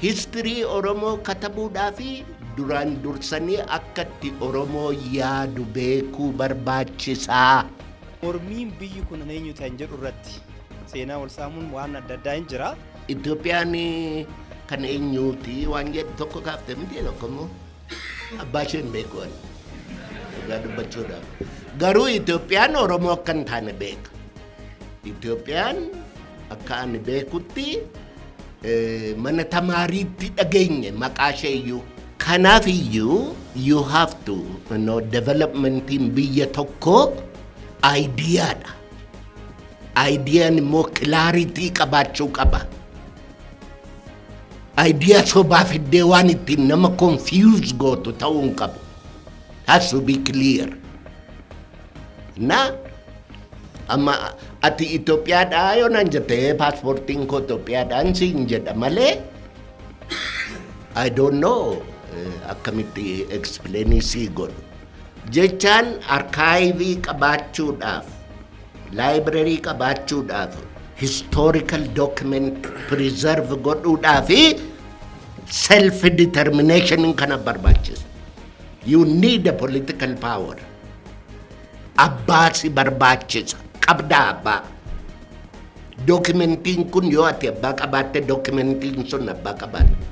History Oromoo katabuudhaa fi duraan dursanii akka itti Oromoo yaadu beekuu barbaachisaa. Mormiin biyyi kun eenyu ta'an jedhu irratti seenaa wal saamuun waan adda addaa hin jira. Itoophiyaan kan eenyuuti waan jedhu tokko kaafte miti, tokko immoo abbaa ishee hin beeku ani dhugaa dubbachuudhaaf. Garuu Itoophiyaan Oromoo akka hin taane beeka. Itoophiyaan akka ani beekutti mana tamaariitti dhageenye maqaa ishee iyyuu. Kanaaf iyyuu you have to developmentiin biyya tokkoo ideaadha. Ideaan immoo clarity qabaachuu qaba. Idea sobaa fiddee waan ittiin nama confuse gootu ta'uu hin qabu. Has to be clear. Na amma ati Itoophiyaadhaa yoo naan jette, paaspoortiin koo Itoophiyaadhaan siin jedha malee, I don't know akkamitti explain sii godhu. Jechaan archive qabaachuudhaaf, library qabaachuudhaaf, historical document preserve godhuudhaaf self determination kana barbaachisa. You need a political power. Abbaa si barbaachisa. Qabdaa abbaa. Documentiin kun yoo ati abbaa qabaatte, documentiin sun abbaa qabaatte.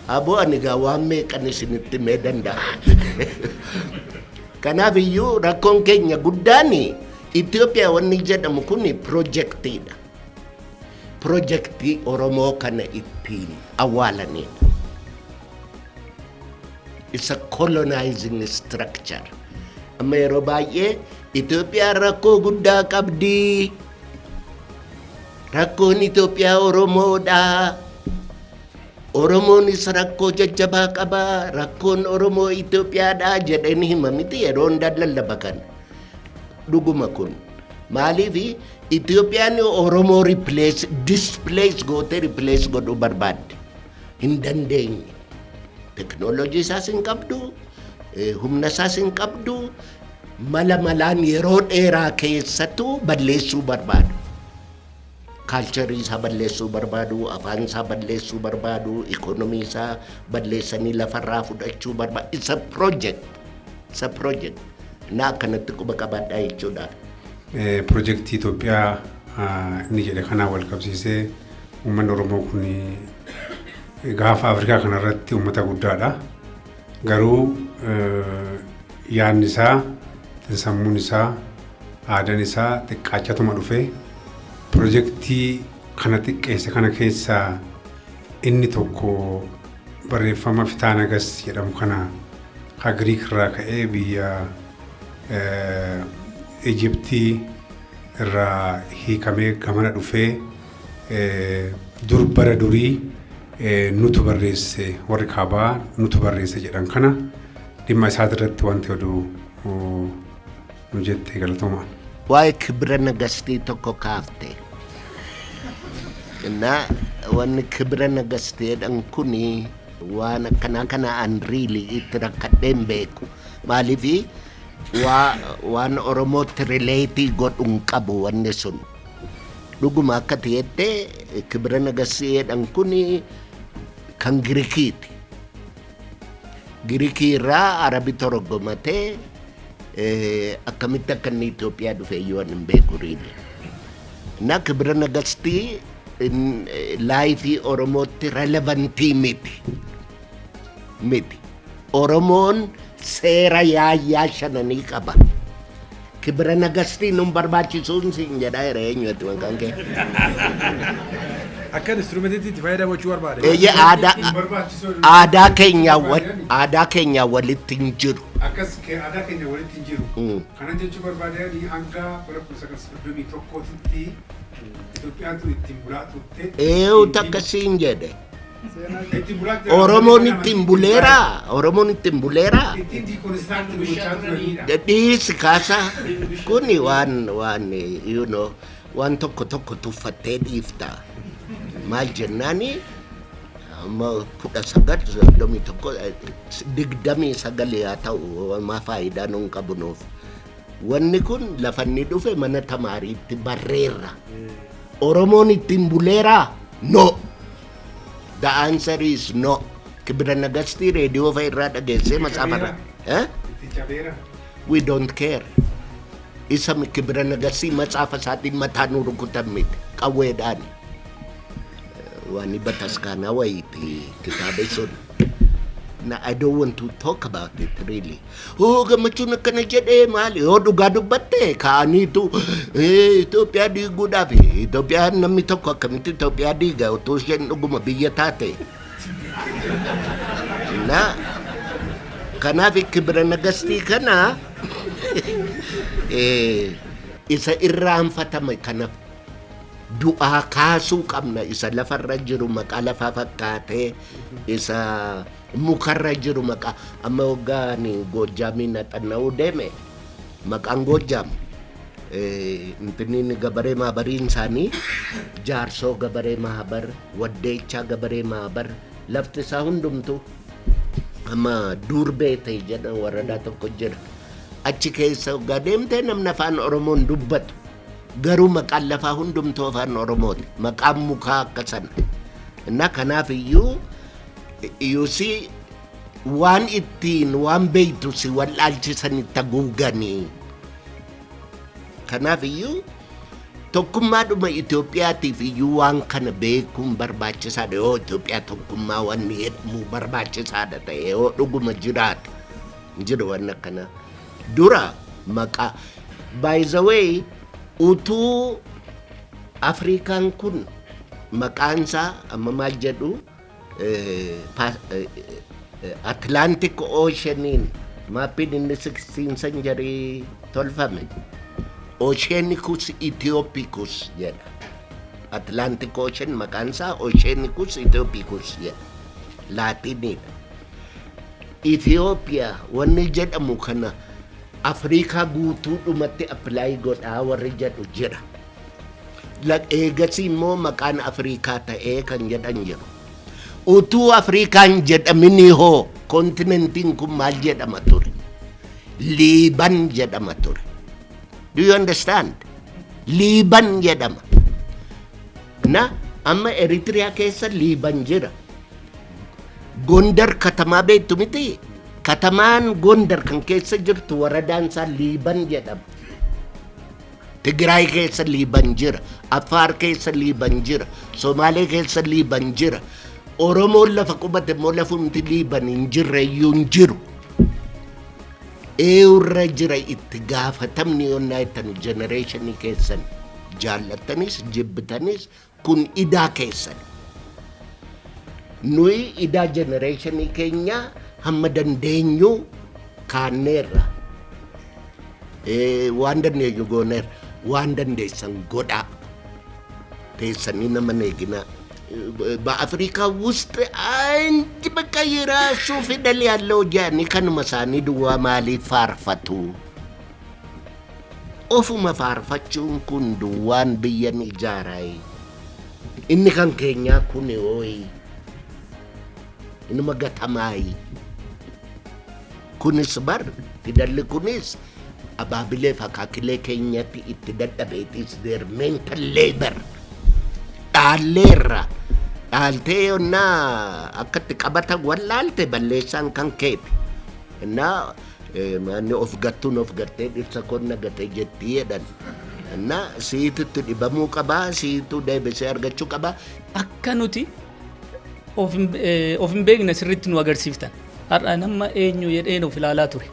Aboo, ani gaa waan meeqan isinitti mee danda'a. Kanaaf iyyuu rakkoon keenya guddaan Itoophiyaa wanni jedhamu kun projectiidha. Projectii Oromoo kana ittiin awwaalanidha. It's a colonizing structure. Amma yeroo baay'ee Itoophiyaan rakkoo guddaa qabdi. Rakkoon Itoophiyaa Oromoodha. Oromoonis rakkoo jajjabaa qaba. Rakkoon Oromoo Itoophiyaadha jedheen hima miti, yeroo hundaa lallaba kana. Dhuguma kun. Maaliif Itoophiyaan Oromoo replace, displace gootee replace godhuu barbaadde. Hin dandeenye. Teknoolojii isaas hin qabdu, humna isaas hin qabdu, mala malaan yeroo dheeraa keessattuu balleessuu barbaadu. Culture isaa balleessuu barbaadu, afaan isaa balleessuu barbaadu, ikonomii isaa balleessanii lafarraa fudhachuu barbaadu. It's a project. It's a project. Na akkanatti quba qabaadhaa jechuudhaaf. Pirojektii Itoophiyaa inni jedhe kanaan wal qabsiisee, uummanni Oromoo kun gaafa Afrikaa kanarratti uummata guddaadha. Garuu yaadni isaa, sammuun isaa, aadaan isaa xiqqaachatuma dhufee pirojektii kana xiqqeesse. Kana keessaa inni tokko barreeffama Fitaanagas jedhamu kana ka Giriik irraa ka'ee biyya Ijiptii irraa hiikamee gamana dhufee, dur bara durii nutu barreesse, warri kaabaa nutu barreesse jedhan kana dhimma isaati irratti wanti oduu nu jette, galatooma. Waa'ee Kibira Nagastii tokko kaafte. Innaa wanni Kibira Nagastii jedhan kuni waan akkanaa kana an really itti rakkadhee hin beeku. Maaliifi waan Oromootti relate godhu hin qabu wanni sun. Dhuguma akka ta'etti Kibira Nagastii jedhan kuni kan Girikiiti. Girikii irraa Arabi torgomatee akkamitti akka inni Itoophiyaa dhufe iyyuu ani hin beeku really. Na Kibira Nagastii life Oromootti relevant miti. Miti. Oromoon seera yaayyaa shananii qaba. Kibira Nagastii nun barbaachisuun siin jedhaa jira, eenyuati maqaan kee? Akka instrumentiitti itti fayyadamachuu barbaade. Eeyyee, aadaa keenyaa walitti hin jiru. Akkas aadaa keenya walitti hin jiru. Kana jechuu barbaadanii hanga bara 1931tti Itoophiyaan tun ittiin bulaa turte. Eewutu akkasiin jedhe. Ittiin bulaa. Oromoon ittiin buleeraa? Oromoon ittiin buleeraa? Ittiin deconstruct gochaa turanidha. Dhiisi kaasa kuni waan waan tokko tokko tuffattee dhiifta. Maal jennaani, amma 1931, 29 haa ta'u, maa faayidaa nuun qabu nuuf. Wanni kun lafa inni dhufe mana tamaariitti barreerra. Oromoon ittiin buleeraa? No. The answer is no. Kibira Nagastii reediyoo fa'a irraa dhageessee matsaafarra. Eh? Itti cabeera. We don't care. Isa Kibira Nagastii matsaafa isaatiin mataa nu rukutan miti. Qawweedhaan. Waan bataskaanaa wayiiti kitaaba sun. Na, I don't want to talk about it, really. Oh, Gammachuun akkana jedhee maali? Yoo dhugaa dubbatte ka'aniitu Itoophiyaa diiguudhaaf. Itoophiyaan namni tokko akkamitti Itoophiyaa diiga utuu isheen dhuguma biyya taate? Na kanaaf Kibira Nagastii kana isa irraanfatame kana du'aa kaasuu qabna. Isa lafarra jiru maqaa lafaa fakkaatee, isa mukarra jiru maqaa. Amma waggaan Goojjaamiin naxanna'uu deeme, maqaan Goojjaam intiniin gabaree maabariin isaanii Jaarsoo gabaree maabar, Waddeechaa gabaree maabar, lafti isaa hundumtu amma Duurbee ta'e jedhan waradaa tokko jira. Achi keessa waggaa deemtee namni afaan Oromoon dubbatu, garuu maqaan lafaa hundumtuu afaan Oromooti, maqaan mukaa akka sana. Na kanaaf iyyuu, you see, waan ittiin waan beeytu si wallaalchisan itti haguuganii. Kanaaf iyyuu tokkummaadhuma Itoophiyaatiif iyyuu waan kana beekuun barbaachisaadha. Yoo Itoophiyaa tokkummaa wanni jedhamu barbaachisaadha ta'e, yoo dhuguma jiraate jiru wanni akkana dura maqaa. By the way, utuu Afrikaan kun maqaan isaa amma maal jedhu, Atlantic Oceaniin maappiin inni 16 century tolfame Oceanicus Ethiopicus jedha. Atlantic Ocean maqaan isaa Oceanicus Ethiopicus jedha. Laatiniidha. Itoophiyaa wanni jedhamu kana Afrikaa guutuudhumatti apply godhaa warri jedhu jira. Eegasii immoo maqaan Afrikaa ta'ee kan jedhan jiru. Utuu Afrikaan jedhamini hoo kontinentiin kun maal jedhama ture? Liiban jedhama ture. Do you understand? Liiban jedhama. Na amma Eritiriyaa keessa Liiban jira. Gondar katamaa beektu miti? Katamaan Gondar kan keessa jirtu waradaan isaa Liiban jedhama. Tigraay keessa Liiban jira. Affaar keessa Liiban jira. Somaalee keessa Liiban jira. Oromoon lafa qubate immoo lafumti Liiban hin jirre iyyuu hin jiru. Eewurra jira itti gaafatamni yonnaa jettan? Generationii keessan, jaallattanis jibbitanis, kun idaa keessan. Nuyi idaa generationii keenya hamma dandeenyu kaanneerra. Waan dandeenyu gooneerra. Waan dandeessan godhaa. Teessanii nama eeginaa. በአፍሪካ ውስጥ አንድ በቃ የራሱ ፊደል ያለው jedhanii kanuma isaanii duwwaa maaliif faarfatu? Ofuma faarfachuun kun duwwaan biyya ni ijaaraa. Inni kan keenyaa kun ooyi. Inuma gatamaayi. Kunis bar fidalli kunis abaabilee fi akaakilee keenyatti itti dadhabe. It is their mental labor. Dhaalleerra. Dhaaltee yonnaa akkatti qabatan wallaalte balleessaan kan keeti. Innaa manni of gattuun of gattee dhirsa konna gate jettii jedhan. Innaa siitutti dhibamuu qabaa, siitu deebisee argachuu qabaa. Akka nuti of hin beekne sirriitti nu agarsiiftan. Har'a nama eenyu jedheen of ilaalaa ture.